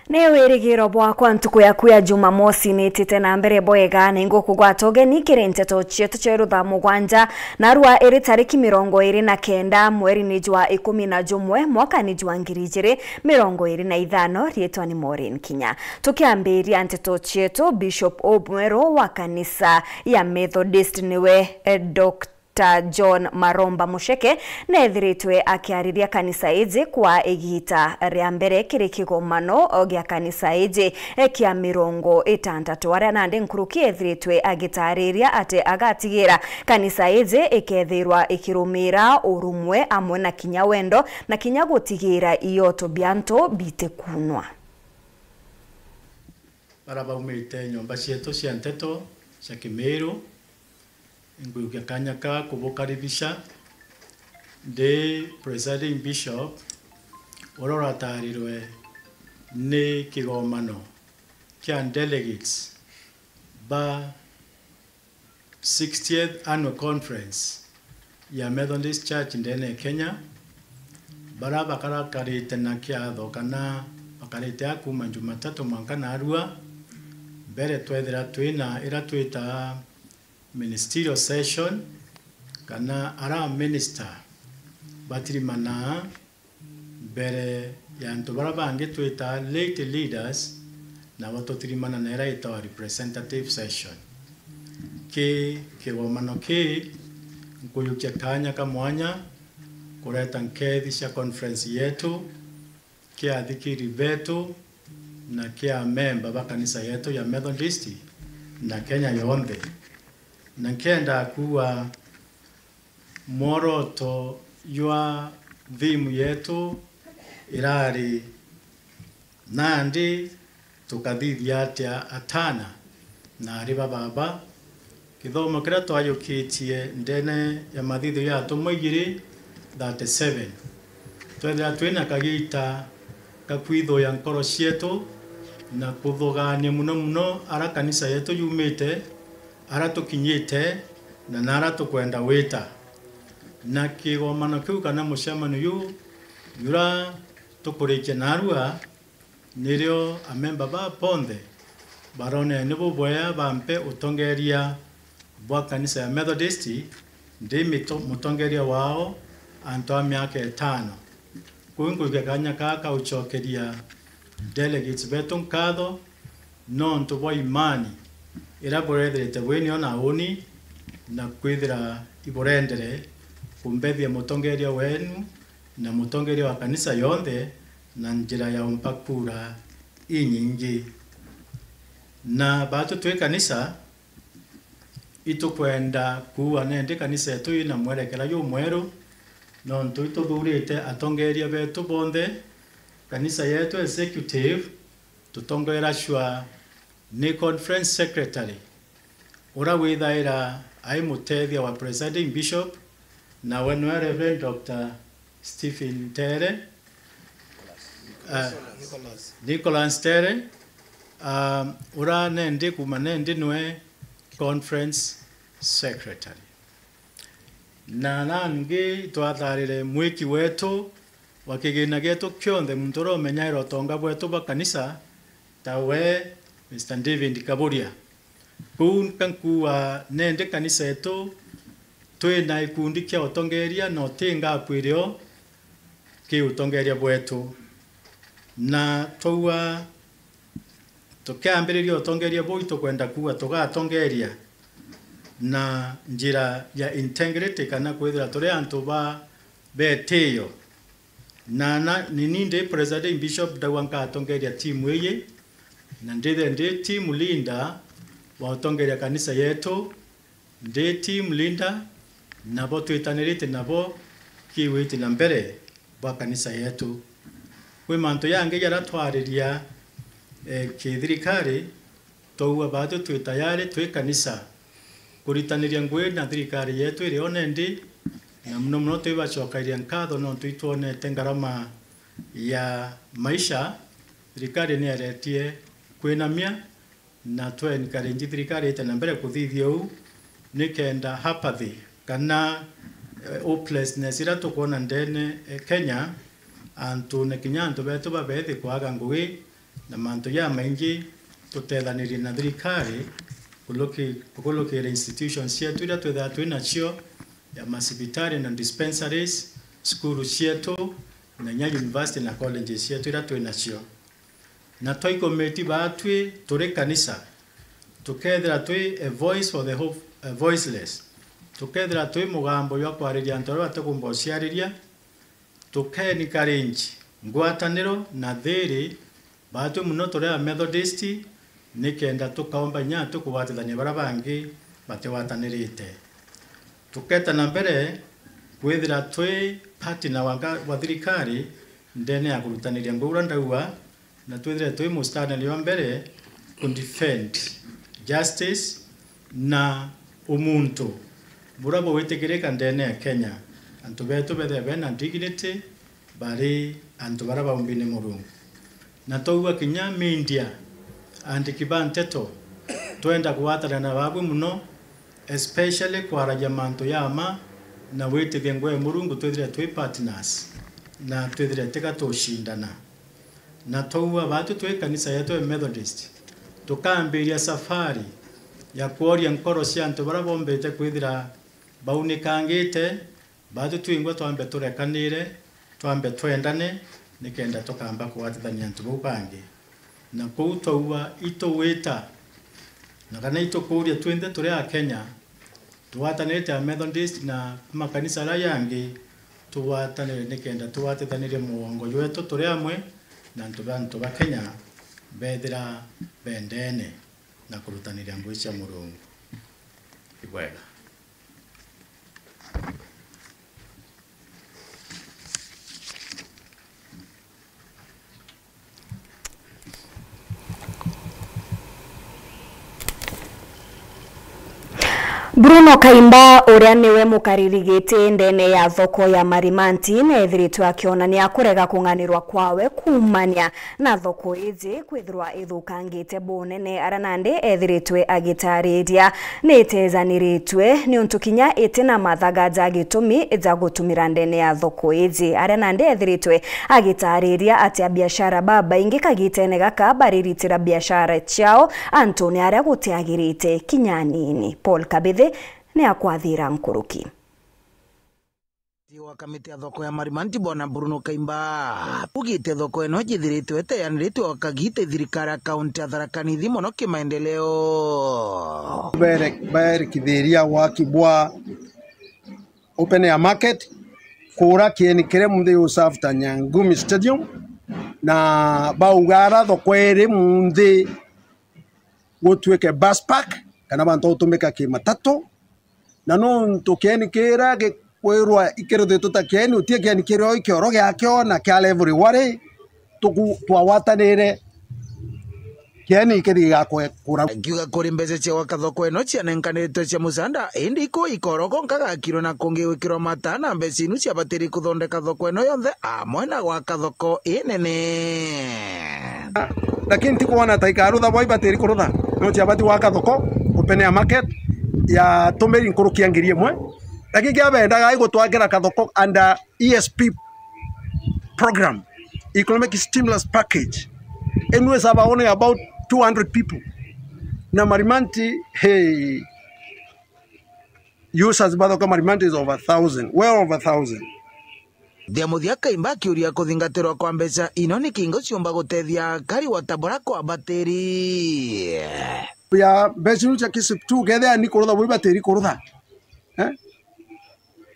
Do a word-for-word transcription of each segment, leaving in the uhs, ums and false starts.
Ni wirigiro bwakwa ntuku yaku ya Jumamosi niitite na mbere bwega, na ingukugwata ugeni kiri nteto cietu cia rutha mugwanja, narua iri tariki mirongo iri na kenda, mweri ni jwa ikumi na jumwe, mwaka ni jwa ngiri ijiri mirongo iri na ithano. Riitwa ni Maureen Kinya. Tukiambiria nteto cietu, Bishop umweru wa kanisa ya Methodist niwe, eh, Doctor John Maromba Musheke neethiritwe akiariria kanisa iji kwa igiita ria mbere kiri kigomano gia kanisa iji kia mirongo itantatu, aria nandi nkuruki eethiritwe agitaariria ati agatigira kanisa iji ikethirwa ikirumira urumwe amwe na kinya wendo na kinya gutigira ioto bia antu bitikunwa. Bara baumite nyomba cietu cia nteto cia Kimiru, inkujukia kanya ka kubukaribisha ndi Presiding Bishop uria uratarirwe ni kigomano kia delegates ba sixtieth Annual Conference ya Methodist Church ndene ya Kenya, bara bakarakarite na kiatho kana bakarite a kuuma Jumatatu mwanka narua. Mbere twethira twina ira twitaa ministerial session, kana ara minister batirimanaa mbere ya antu bara bangi twitaa lay leaders, nabo tutirimana na ira itawa representative session. Ki kigomano kii, nkujukia kanya ka mwanya kureta nkethi cia conference yetu, kia athikiri betu, na kia amemba ba kanisa yetu ya Methodist na Kenya yonthe. Na nkenda kuuga mworoto jwa thimu yetu irari nandi tukathithia atia atana na ari ba baba. Kithomo kiria twajukitie ndene ya Mathithio ya Atumwa igiri thirty-seven, twethira twina kagiita ka kwithuya nkoro cietu na kuthugania muno muno ara kanisa yetu yumite, ara tukinyite, na nara tukwenda wita. Na kigomano kiu kana mucemanio juu jura tukurikia narua, nirio amemba baa bonthe baronere ni bubwea bampe utongeria bwa kanisa ya Methodist, ndi mito-, mutongeria wao antu a miaka itano. Kuu nkujukia kanya kaa ka ucokeria delegates betu nkatho nontu bwa imani iria burethirite bwinio na uni, na kwithira iburendere kumbethia mutongeria wenu na mutongeria wa kanisa yonthe na njira ya umpa kura inyingi. Na batu twi kanisa, itukwenda kuuga nendi kanisa yetu ina mwerekera jumweru, nontu ituthurite atongeria betu bonthe. Kanisa yetu executive tutongeracua ni conference secretary, uria withaira ai mutethia wa presiding bishop, nawe niwe Reverend Doctor Stephen Ntere, ah, Nicholas Ntere, ah, uria nendi kuuma nendi niwe conference secretary. Na nangi twatharire mwiki wetu wa kigina gietu kionthe, muntu uria umenyaira utonga bwetu bwa kanisa, tawe Mister David Kaburia. Kuu nkankuuga nendi kanisa yetu twina gikundi kia utongeria na uti ngapu irio ki utongeria bwetu. Na twaua tukiambiriria utongeria buu, itukwenda kuuga tugatongeria na njira ya integrity, kana kwithira turi antu ba betio. Na, na, ni ni ndi presiding bishop, ndauga nkatongeria timu iji, na ndithire ndi team leader wa utongeria kanisa yetu, ndi team leader, nabo twitanirite nabo kiwiti na mbere bwa kanisa yetu. Kwi mantu jangi jaria twariria, eh, kithirikari, twaua batu twi tayari twi kanisa kuritaniria ngugi na thirikari yetu iri o nendi, na muno muno twibacokairia nkatho nontu itwonete ngarama ya maisha thirikari nieretie kwinamia, na twe encourage thirikari ite na mbere kuthithia uu, nikenda apathy kana, eh, hopelessness iria tukwona ndene, eh, Kenya, antu na kinya antu betu babethi kwaga ngugi, Na mantu jamaingi tutethanirie na thirikari kuloki-, kukulukira institutions cietu iria twithaa twi nacio, ya masibitari na dispensaries, cukuru cietu, na inya university na colleges cietu iria twi nacio. Na twaikomiti baatwi turi kanisa, tukethira twi a voice for the hope, a voiceless, tukethira twi mugambo jwa kwariria antu baria batikumba uciariria, tukenikarinji ngwataniro na thiiri baatwi mono turi a Methodist, nikenda tukaomba inya tukugwatithania baria bangi batigwatanirite. Tuketa na mbere kwithira twi partner wa nga-, wa thirikari ndene ya kurutaniria ngugi uria ndauga, na twithire twi mustaniri wa mbere ku defend justice na umuntu buria bugwitikirika ndene ya Kenya. Antu betu bethire bena dignity, bari antu baria baumbi ni Murungu. Na twaua kinya media, andiki ba nteto, twenda kugwatanira na babwi mono, especially kwaragia mantu ya ma na gwitithia ngugi ya Murungu, twithire twi partners na twithire tiga tucindana. Na twaua baatwi twi kanisa yetu ya Methodist, tukambiria safari ya kworia nkoro cia antu baria bombite kwithira baunikangite, baatwi twingwa twambe turekanire, twambe twendane, nikenda tukamba kugwatithania antu bau bangi. Na kuu twaua itugwita, na kana itukuuria twinthe turi Akenya, tugwatanirite a Methodist na makanisa aria jangi, tugwatanire nikenda tugwatithanirie mugongo jwetu turi amwe, na antu ba, antu ba Kenya bethira bendene na kurutaniria ngugi cia Murungu. Ibwega. Bruno Kaimba, uria niwe mukariri giti ndene ya thoko ya Marimanti, neethiritwe akionania kurega kung'anirwa kwawe kuumania na thoko iji kwithirwa ithukangite bunene, aria nandi eethiritwe agitariria ni itejaniritwe niuntu kinya iti na mathaga ja gitumi ja gutumira ndene ya thoko iji, aria nandi eethiritwe agitariria ati abiashara babaingi kagitene gaka bariritira biashara ciao antune aria gutiagirite kinya anini. Paul Kabithi ni akwathira nkuruki. Wa kamiti ya thoko ya Marimanti, Bwana Bruno Kaimba, augite thoko ino jithiritwe iteaniritwe o kagita i thirikari ya kaunti ya Tharaka Nithi mono kimaendeleo. Bere-, berekithiria waki bwa open air market kuura kieni kiria munthi yu serve ta Nyangumi Stadium, na bauga ara thoko iri munthi gutuike bus park kana bantu gutumika ki matatu, na nontu kieni kiria gikwirwa ikirutitwe ta kieni, uti kieni kirio ikioro giakio na kia level wari, tuku-, twagwatanire kieni kiri gigakwe kura. Akiuga kuri mbeca cia gwaka thoko ino cianenkanitwe cia musanda, indi iku ikorogo nkagakirwe na kungi gwikirwa mataa, na mbeca inu ciabatiri kuthondeka thoko ino yonthe amwe na gwaka thoko inene. Lakini tikwona ta ikarutha bwa ibatiri kurutha. No ciabati gwaka thoko, open air market, ya tumiri nkuruki ya ngiri imwe. Lakini kia bendaga igutwakira kathoko under E S P program, economic stimulus package. Inu is about only about two hundred people. Na Marimanti, hey, users ba thoko Marimanti is over a thousand, well over a thousand. Thia muthia Kaimba akiuria kuthingatirwa kwa mbeca ino ni kingo ciumba gutethia akari wa Tabora kwa batiri. Ya mbeca inu cia KISP two, kethia ni kurutha bui batiri kurutha. Eh?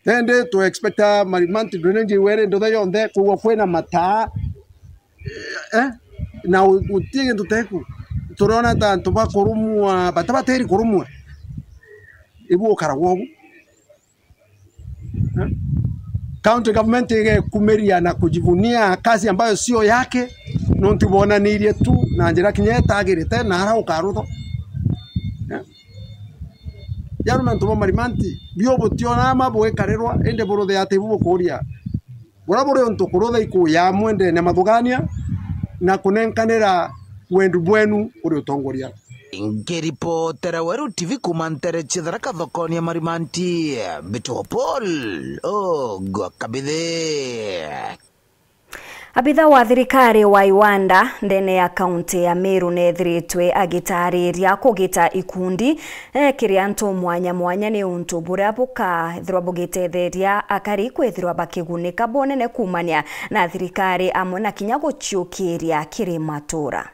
Then to expect a Marimanti drainage were ndutha yonthe kugwa kwina mataa. Eh? Na u-, utie gintu teku. Turona ta antu bakurumwa, bata batiri kurumwa. Ibu ukaragwa ugu. Eh? County government igekumiria na kujivunia kazi ambayo sio yake, nontu bonanirie tu na njira kinya itagirite na ara ukarutho. Eh? Yanu mantu ba Marimanti, bio butiona ama bwikarirwa, indi buruthe ati ibu bukuria. Buria buri untu kurutha iku ya mwendene mathugania na kunenkanira wendu bwenu kuri utongoria. Nkiripotera Weru T V kuuma ntere cia Tharaka thokoni ya Marimanti, Mbitwa Paul Ogwa Kabithi. Abitha wa thirikari wa Iwanda ndene ya kaunti ya Meru neethiritwe agitaariria kugita ikundi, eh, kiri antu mwanya mwanya ni untu buria bukathirwa bugitetheria akari kwithirwa bakigunika bunene kuumania na thirikari amwe na kinya guciukiria kiri matura.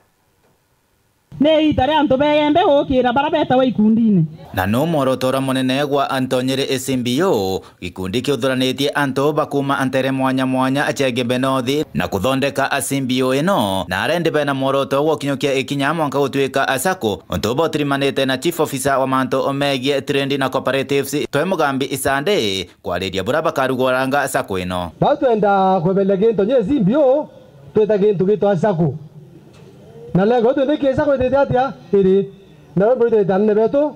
Ni iita ria antu begembe guukira baria beetawa ikundine. Na nu mworoto uria munene gwa Antonyiri A C B U, gikundi kiuthuranitie antu ba kuuma nteere mwanya mwanya cia Igembe North na kuthondeka A C B U ino, na arendi bena mworoto gwa gukinyukia ikinya mwanka gutuika a sacco, untu butirimanite na Chief Officer wa mantu megie trade na cooperatives, Twe Mugambi Isande, kwariria buria bakaruguranga sacco ino. Bau twenda kweberia gintu nye A C B U, twita gintu gitwa sacco. Na lengo twende ki sacco itite atia? Iri. Na we mbwite tanene betu,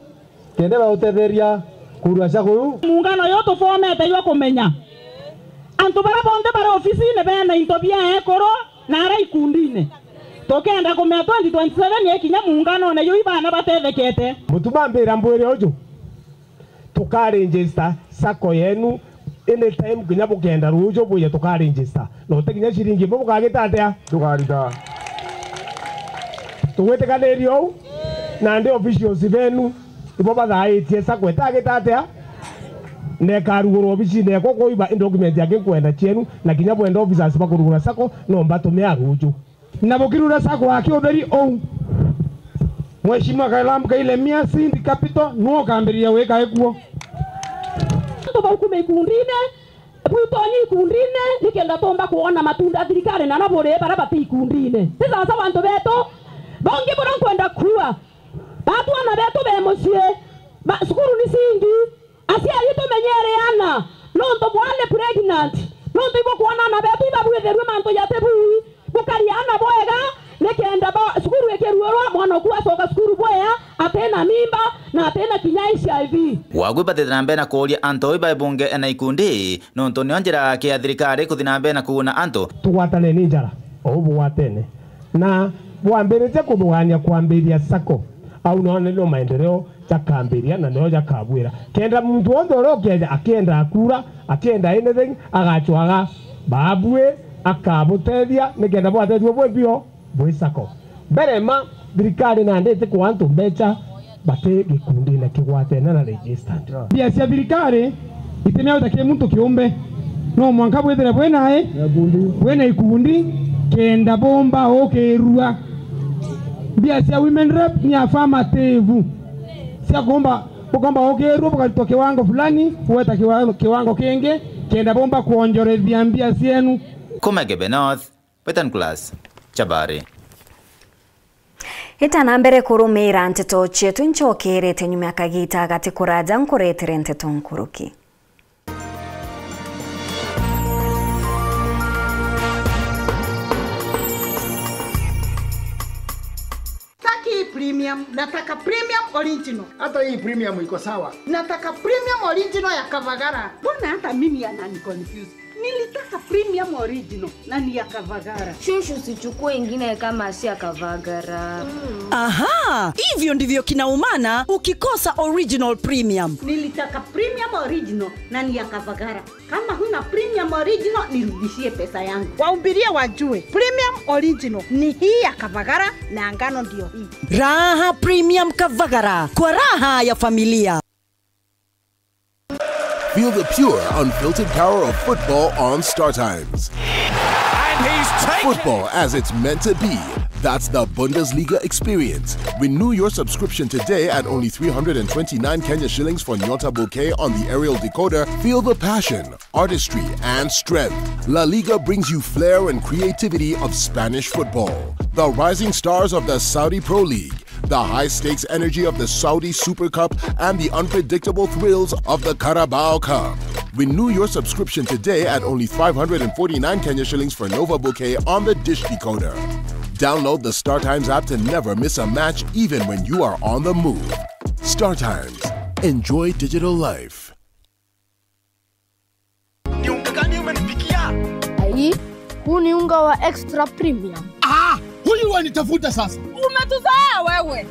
kenda bautetheria kurua sacco yu. Muungano yu tufomete jwa kumenya antu baria bonthe bari ofisine bena into bia ekuru na aria ikundine. Tukenda kumenya twenty twenty-seven yekinya muunganone juu ibana batethekete. Mutuma mbira mbwire uju. Tukaregister sacco yenu anytime kinya bukenda ruuju bwije tukaregister. Na uti kinya ciringi imwe bukagita atia? Tukarita. Tugwitikanirie uu? Nandi officials benu ibo bathaitie sacco itagita atia? Na ikarugurwa obicine ekwa kuiba i document yake nkwenda cienu, na kinya bwenda officers bakurugura sacco no mbatumia ruuju. Na bukirura sacco aki utheri uu, Mheshimiwa Kailamu Kaile Mia, Seed Capital, nwe ukambiriria wika ikuo. Antu bau kuma ikundine, bwitonyi ikundine, nikenda tumba kuona matunda thirikari na na buri baria bati ikundine. Ti sawasawa antu betu, bongi buria nkwenda kuua, batwana betu be mucii, ba, cukuru ni cingi, Aciari tumenyeere ana, nontu bwa ari pregnant, nontu ibukwona ana betu ibabwithirue mantu jati bui, bukaria ana bwega, nikenda ba, cukuru ikiruurwa, mwana oku acoka cukuru bwea, atina mimba, na atina kinya H I V. Wagu ibatite na mbere na kuuria antu ibaibunge na ikundi, nontu nio njira ya thirikari kuthi na mbere na kuguna antu. Tugwatane ni njara, o ubu gwatene. Na bwambiritie kuthugania kwambiria sacco, au no nio maendeleo jakambiria na nio jakabwira. Kenda muntu wonthe uria ukeja akienda akura, akienda anything, agacwaga baabui, akabutethia, nikenda bwatethua bwi bio, bwi sacco. Mbere ma thirikari nandi iti kwa antu mbecha, bati gikundine kigwatene na registered. Mbia cia thirikari itimea uta ki muntu kiumbe. No mwanka bwithire bwina i, bwina ikundi, kenda bomba ukirua. Mbia cia women rep ni affirmative. Cia kumba, bukomba ukirua bukaritwa kiwango fulani, gweta kiwa-, kiwango kingi, kenda bomba kwonjorethia mbia cienu. Kuma Igembe North, Western Class, Chabari. Ita na mbere kurumira nteto cietu, incokerete nyuma ya kagita gati kuraja nkuretere nteto nkuruki. Taki premium, nataka premium original. Hata hii premium iko sawa. Nataka premium original ya Kavagara. Mbona hata mimi anani confuse? Nilitaka premium original na ni ya Kavagara. Shushu, usichukue ingine kama si ya Kavagara. Aha, hivyo ndivyo kinaumana ukikosa original premium. Nilitaka premium original na ni ya Kavagara. Kama huna premium original, nirudishie pesa yangu. Waumbirie wajue, premium original ni hii ya Kavagara na ngano ndio hii. Raha Premium Kavagara, kwa raha ya familia. Feel the pure, unfiltered power of football on Star Times. And he's taken Football as it's meant to be. That's the Bundesliga experience. Renew your subscription today at only three hundred and twenty-nine Kenya shillings for Nyota Bouquet on the aerial decoder. Feel the passion, artistry, and strength. La Liga brings you flair and creativity of Spanish football. The rising stars of the Saudi Pro League, the high-stakes energy of the Saudi Super Cup, and the unpredictable thrills of the Carabao Cup. Renew your subscription today at only five hundred and forty-nine Kenya shillings for Nova Bouquet on the dish decoder. Download the Star Times app to never miss a match, even when you are on the move. Star Times. Enjoy digital life. Ni unga gani umenipikia? Ai, huu ni unga wa extra premium. Ah, huyu wanitafuta sasa. Umetuzoea wewe.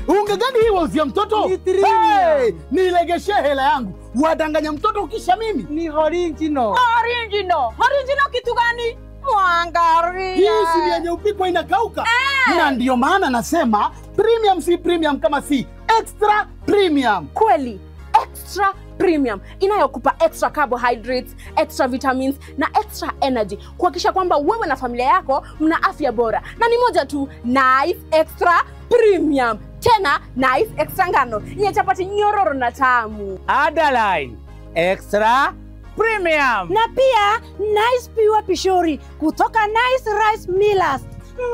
Unga gani hii wauzia mtoto? Ni three million. Hey, nilegeshee hela yangu. Wadanganya mtoto ukisha mimi? Ni original. Original. Original kitu gani? Mwangalia. Hii si ni yenye upikwa inakauka? Eh. Na ndio maana nasema premium si premium kama si extra premium. Kweli, extra premium inayokupa extra carbohydrates, extra vitamins na extra energy, kuhakikisha kwamba wewe na familia yako mna afya bora. Na ni moja tu, Nice Extra Premium. Tena Nice Extra ngano yenye chapati nyororo na tamu. Underline Extra Premium. Na pia Nice Pure Pishori kutoka Nice Rice Millers.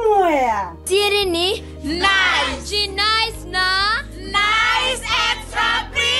Mwea. Siri ni Nice. Ji Nice na Nice Extra Premium.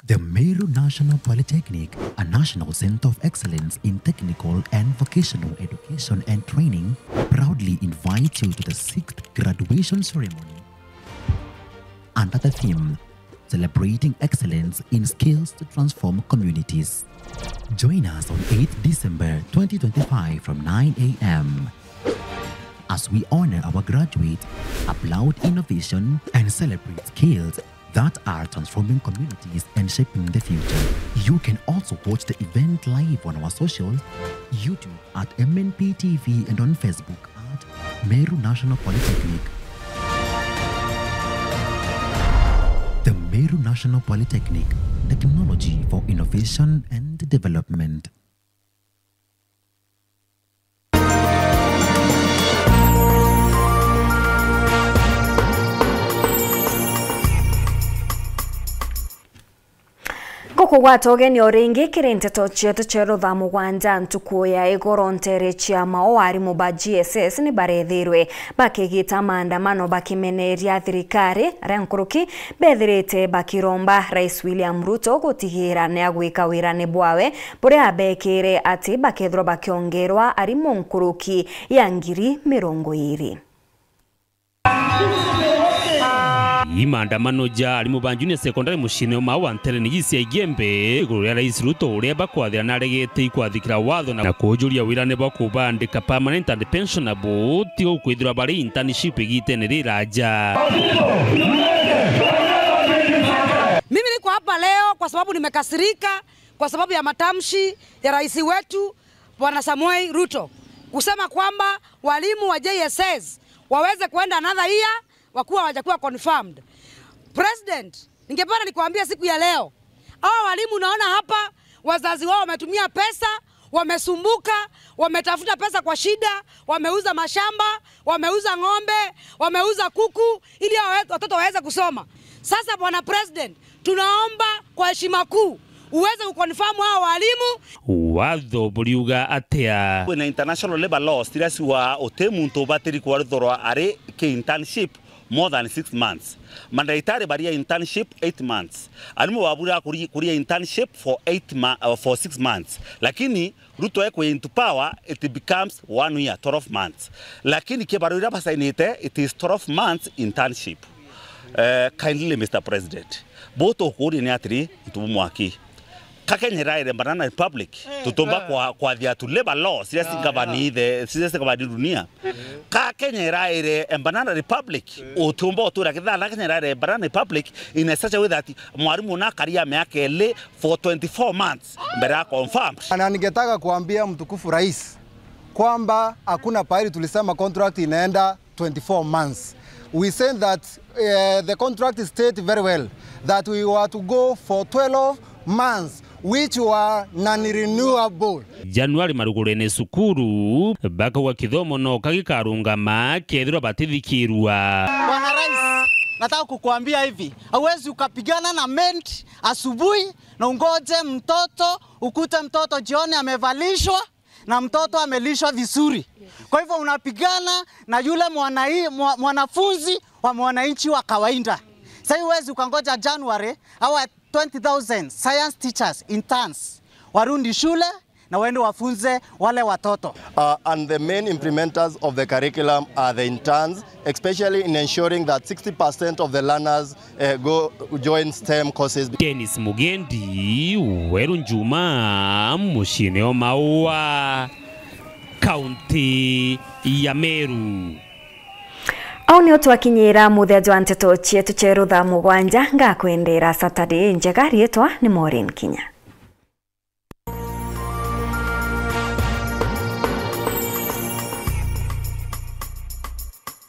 The Meru National Polytechnic, a national center of excellence in technical and vocational education and training, proudly invites you to the sixth graduation ceremony under the theme, Celebrating Excellence in Skills to Transform Communities. Join us on eighth December twenty twenty-five from nine a m as we honor our graduates, applaud innovation, and celebrate skills that are transforming communities and shaping the future. You can also watch the event live on our socials, YouTube at M N P T V, and on Facebook at Meru National Polytechnic. The Meru National Polytechnic, technology for innovation and development. Ngukugwata ugeni o ringi kiri nteto cietu cieru thaa mugwanja ntuku ya igoro. Nteere cia Maua, arimu ba G S S ni barethirwe bakigita maandamano bakimeneria thirikari, aria nkuruki bethirite bakiromba Rais William Ruto gutigira ni agwika wirane bwawe buria abekire ati bakethirwa bakiongerwa arimu nkuruki ya ngiri mirongo iiri. Ii maandamano ja arimu ba junior secondary muciine o Maua nteerene iji cia Igembe, iguru ria Rais Ruto uria bakwathira na aregete ikwathikira watho na, na kuujuria wirane bwa kubandika permanent and pensionable, tiga kwithirwa bari internship igitene riraja. Mimi niko hapa leo kwa sababu nimekasirika kwa sababu ya matamshi ya rais wetu Bwana Samoei Ruto kusema kwamba walimu wa J S S waweze kuenda another year wakuwa hawajakuwa confirmed. President, ningependa nikuambie siku ya leo, hawa walimu unaona hapa, wazazi wao wametumia pesa, wamesumbuka, wametafuta pesa kwa shida, wameuza mashamba, wameuza ng'ombe, wameuza kuku ili hao we-, watoto waweze kusoma. Sasa, Bwana President, tunaomba kwa heshima kuu uweze kuconfirm hao walimu. Watho buriuga atia? Kwina international labour laws iria ciugaa uti muntu ubatiri kwarithorwa ari ki internship more than six months. Mandagitari baria internship eight months. Arimu babura kuri-, kuria internship for eight ma-, uh, for six months. Lakini Ruto ekwi into power, it becomes one year, twelve months. Lakini kibarua iria basainite, it is twelve months internship. Eh, kindly, Mister President, bo tukuria ni atiri, ntubu mwaki. Ka Kenya iraire Banana Republic, tutumba kwa, kwathia tu labour laws, iria cingavani the, iria cingavani dunia. Ka Kenya iraire, eh, Banana Republic, utumba utura kithana Kenya iraire Banana Republic in a such a way that mwarimu na akaria miaka iri for twenty-four months mbere ya confirmed. Na ningetaka kuambia mtukufu rais kwamba hakuna pahali tulisema contract inaenda twenty-four months. We said that, eh, the contract state very well that we were to go for twelve months. which were non-renewable. Januari marugurene cukuru, bakauga kithomo noka gikarungama kethirwa batithikirua. Bwana Rais, nataka kukuambia hivi, hauwezi ukapigana na maid asubuhi na ungoje mtoto, ukute mtoto jioni amevalishwa na mtoto amelishwa vizuri. Kwa hivyo unapigana na yule mwanai-, mwa-, mwanafunzi wa mwananchi wa kawaida. Sasa huwezi ukangoja January, our twenty thousand science teachers, interns, warudi shule na waende wafunze wale watoto. Uh, and the main implementers of the curriculum are the interns, especially in ensuring that sixty percent of the learners, uh, go join STEM courses. Dennis Mugendi, Weru Njuma, muciine o Maua, kaunti ya Meru. Au nio twakinyira muthia jwa nteto cietu cia Rutha mugwanja. Ngakwendera Saturday njega. Riitwa ni Maureen Kinya.